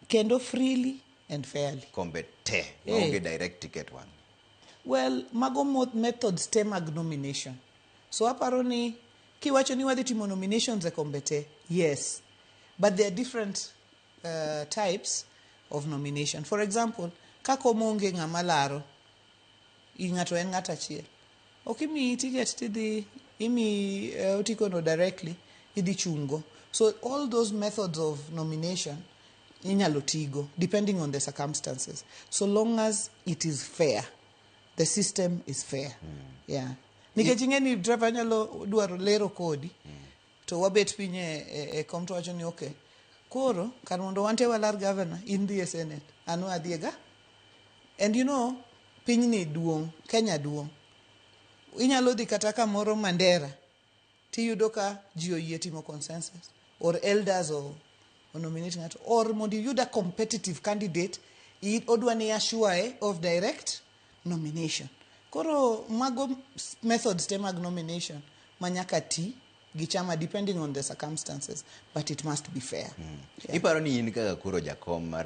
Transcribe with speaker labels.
Speaker 1: Kendo freely and fairly.
Speaker 2: Kombe te
Speaker 1: Eh.
Speaker 2: maonge direct ticket wang.
Speaker 1: Well, mago methods te mag nomination. So aparo ni kiwacho ni wadhi timo nominations e kombe te, yes. But there are different types of nomination. For example, ka kom onge ng'ama laro, i ng'ato en ng'at achiel. Ok imiyi ticket tidhi, imiyi otiko no directly, idhi chungo. So all those methods of nomination inyalo tigo depending on the circumstances. So long as it is fair. The system is fair. Yeah. Nikech ing'e ni driver nyalo dwaro lero kodi to wabet piny e kom to wacho ni okay. Koro kar mondo wan te walar governor, in dhi e senate, an we adhi e ga. And you know, pinyni duong', Kenya duong'. Inyalo dhi kata kamoro Mandera, tiyudo ka ji oyie timo consensus or elders or nominate ng'ato or mondo iyud a competitive candidate odwa ni assure of direct nomination. Koro mago methods te mag nomination ma nyaka ti gi chama depending on the circumstances, but it must be fair. Yeah.
Speaker 2: Iparo ni in kaka koro jakom mar